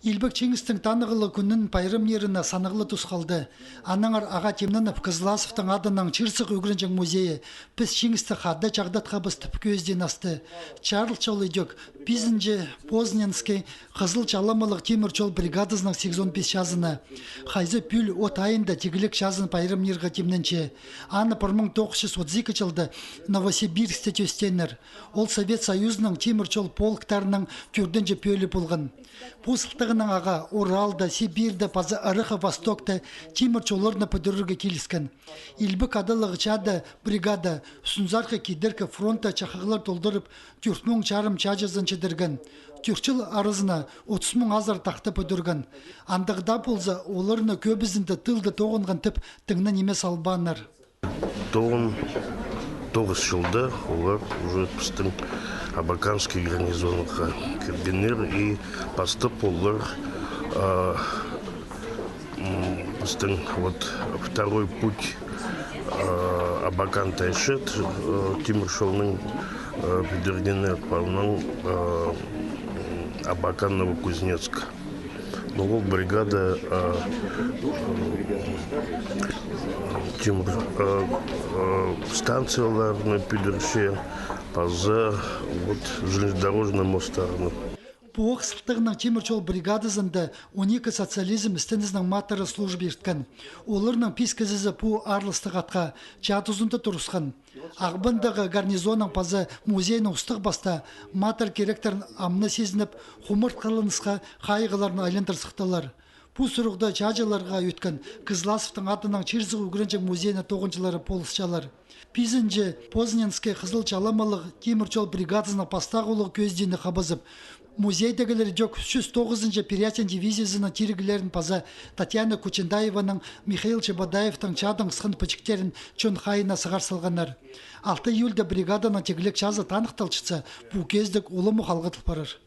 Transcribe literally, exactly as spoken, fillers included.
Илбек Чиңістің танығлығ кӱнін пайрамнирына санағлығ тус халды. Аннаңар ағаа тимненіп, Кызласовтың адынаң чир-сығ ӱгренҷең музейі «Піс Чиңісті хада чағдатхабыс» тіп кӧзідиин асты. Чарылча ол идӧк пизінҷі Позненскай хызыл чаламалығ тимір чол бригадазының сигізон пис чазына. Хайзы пӱӱл от айында тигілік чазын пайрамнирға тимненче. Аны пір муң тоғыс чӱс отыс ікі чылда Новосибирскте тӧстееннер. Ол Совет Союзының тимір чол полктарының тӧртінҷі пӧлии полған. Пу сылтағынаң ағаа Уралда, Сибирьде паза Ыраххы Востокта тимір чолларны пӱдірерге киліскен. Илбек адалығ чаада бригада Сунзархы кидеркі фронтта чахығлар толдырып, тӧрт муң чарым чааҷызын чідірген. Тӧрт чыл аразына отыс муң азар тахта пӱдірген. Андағ даа полза, оларның кӧбізінде тылда тоғынған тіп тың ниме салбааннар. Тоғын тоғыс чылда олар уже пістің Абаканский гарнизонға кіргеннер и пастап олар, а, м, пістің вот второй путь, а, Абакан — Тайшет, а, тимір чолның, а, пӱдіргеннер, паза, а, м, Абакан — Новокузнецк. Ну, ол бригада, а, тимір, а, а, станцияларны пӱдірче, паза вот железнодорожный мосттарны. Пу ох сылтағынаң тимір чол бригадазында он ікі социализм істенізінің матыры служба ирткен. Оларның пис кізізі пу аарластығ атха чаа тузында турысхан. Ағбандағы гарнизонның паза музейнің устағ-пастаа матыр киректерін амны сизініп, хумартхыланысха хайығларын айландыр сыхтылар. Пу сурығда чааҷыларға ӧткін Кызласовтың адынаң чир-сығ ӱгренҷең музейнің тоғынҷылары полысчалар. Пизінҷі Позненскай хызыл чаламалығ тимір чол бригадазының пастағ улуғ кӧзідиині хабазып, музейдегілер идӧк чӱс тоғызынҷы Пирятин дивизиязының тиріглерін паза Татьяна Кучендаеваның, Михаил Чебодаевтің чаадаң ысхан пічіктерін чон хайиина сығар салғаннар. Алты июльда бригаданың тигілік чазы таныхталчатса, пу кӧзідіг улам ох алғадыл парар.